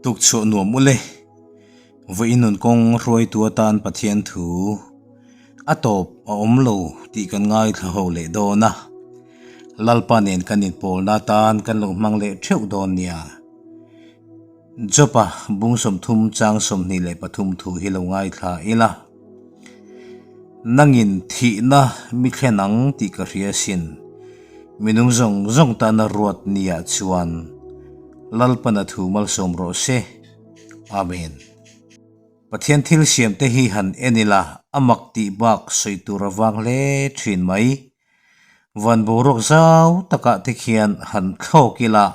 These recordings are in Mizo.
Tukchhuah nuam ule. Vawiin nun kawng hruaitu atan Pathian thu a tawp a awm lo tih kan ngaithla ho leh dawn a. Lalpa nen kan inpawlna atan kan lo hmang leh theuh dawn nia. Jopa bung 30 chang 23 thu hi lo ngaithla ila. Nangin thihna mi thlen ang tih ka hria asin. Minung zawng zawng tana ruat niah chuan Lalpana thu malsawm rawh se. Amen. Pathian thil siam te hi han en ila a mak tih bak sawi tur a vang hle thin mai. Van boruak zau takah te khian han thlawk ila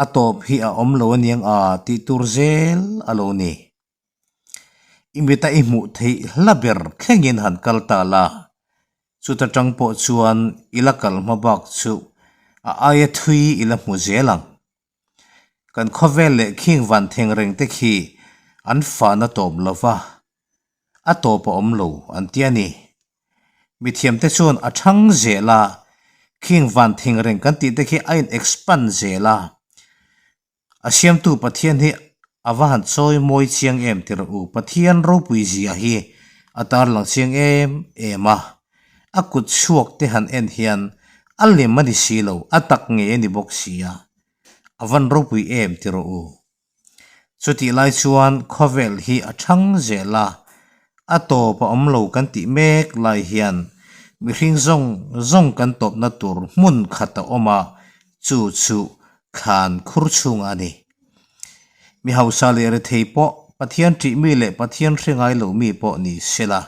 a tawp hi a awm lo aniang a tih tur zel a lo ni. I mita i hmuh theih hla ber thlengin han kal ta la, chuta tang pawh chuan i la kal hma bak chu a aia thui i la hmu zel ang. Kan khawvel leh khing van theng reng te khi an fahna tawp lo va, a tawp a awm lo an ti a ni. Mithiamte chuan a thang zel a, khing van theng reng kan tih te khi a in expand zel a. A siamtu Pathian hi a va han chawi mawi chiang em ti rawh u, Pathian ropui zia hi a tarlang chiang em em a. A kut chhuak te han en hian a lem a ni si lo, a tak ngei a ni bawk si a. A van ropui em ti rawh u. Chutih lai chuan khawvel hi a thang zel a, a tawp a awm lo kan tih mek lai hian mihring zawng zawng kan tawpna tur hmun khat a awm a, chu chu thlan khur chhungah a ni. Mi hausa leh rethei pawh Pathian ṭih mi leh Pathian hre ngai lo mi pawh ni sela,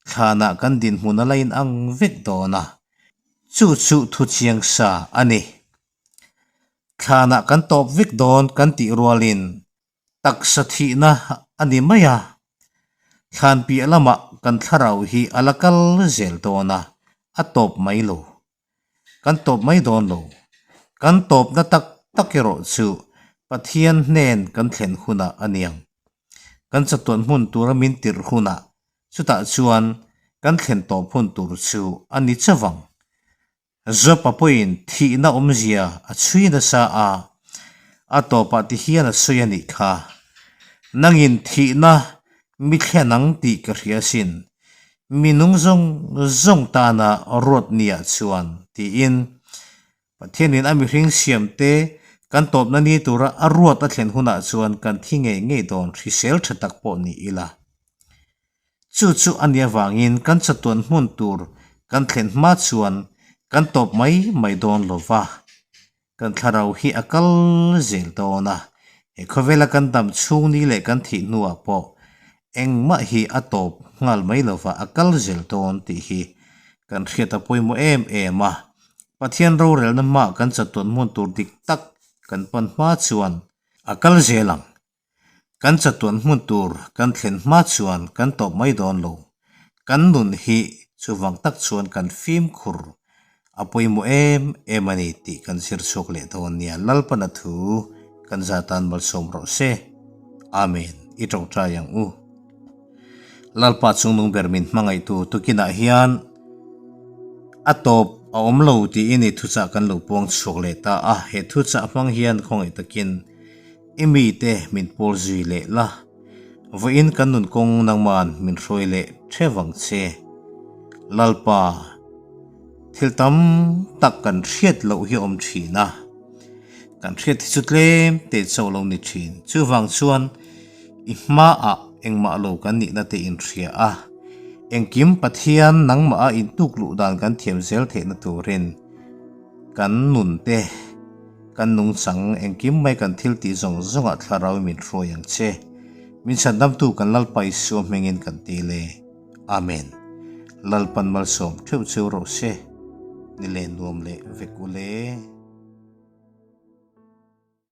thlanah kan dinhmun a la inang vek dawn a, chu chu thu chiang sa a ni. Thlanah kan tawp vek dawn kan tih rualin taksa thihna a ni mai a, thlan piah lamah kan thlarau hi a la kal zel dawn a, a tawp mai lo. Kan tawp mai dawn lo. Kan tawpna tak tak erawh chu Pathian hnen kan thlen hunah a niang. Kan chatuan hmun tura min tirh hunah chutah chuan kan thlen tawp hun tur chu a ni chauh ang. Jopa pawhin thihna awmzia a chhui nasa a, a tawpah ti hian a sawi a nih kha. Nangin thihna mi thlen ang tih ka hria asin, mi nung zawng zawng tana ruat niah chuan, tiin Pathianin a mihring siamte kan tawpna ni tura a ruat a thlen hunah chuan kan thi ngei ngei dawn hrisel tha tak pawh ni ila. Chu chu a nih avangin kan chatuan hmun tur kan thlen hma chuan kan tawp mai mai dawn lo va, kan thlarau hi a kal zel dawn a, he khawvela kan dam chhung ni leh kan thih hnuah pawh engmah hi a tawp nghal mai lo va, a kal zel dawn tih hi kan hriat a pawimawh em em a. Pathian rorelna hmaah kan chatuan hmun tur dik tak kan pan hma chuan a kal zel ang. Kan chatuan hmun tur kan thlen hma chuan kan tawp mai dawn lo. Kan nun hi chuvang tak chuan kan fimkhur a pawimawh em em a ni tih kan zir chhuak leh dawn nia. Lalpana thu kan za tan malsawm rawh se. Amen. I tawngtai ang u. Lalpa chungnung ber min hmangaihtu tukinah hian a tawp a awm lo tiin i thuchah kan lo puang chhuak leh ta a. He thuchah hmang hian khawngaih takin I mite min pawl zui leh la, vawiin kan nun kawng nangman min hruai leh theuh ang che. Lalpa, thil tam tak kan hriat loh hi a awm thin a, kan hriat hi chu tlem te chauh lo ni thin. Chuvang chuan i hmaah engmah lo kan nihna te inhria a, engkim Pathian nangmah a intuk luh dan kan thiam zel theihna turin kan nun te, Kan nungchang engkim mai kan thil tih zawng zawngah thlarau min hruai ang che. Min chhandamtu kan Lalpa Isua hmingin kan ti le. Amen. Lalpan malsawm theuh cheu rawh se. Ni leh nuam leh vek u le.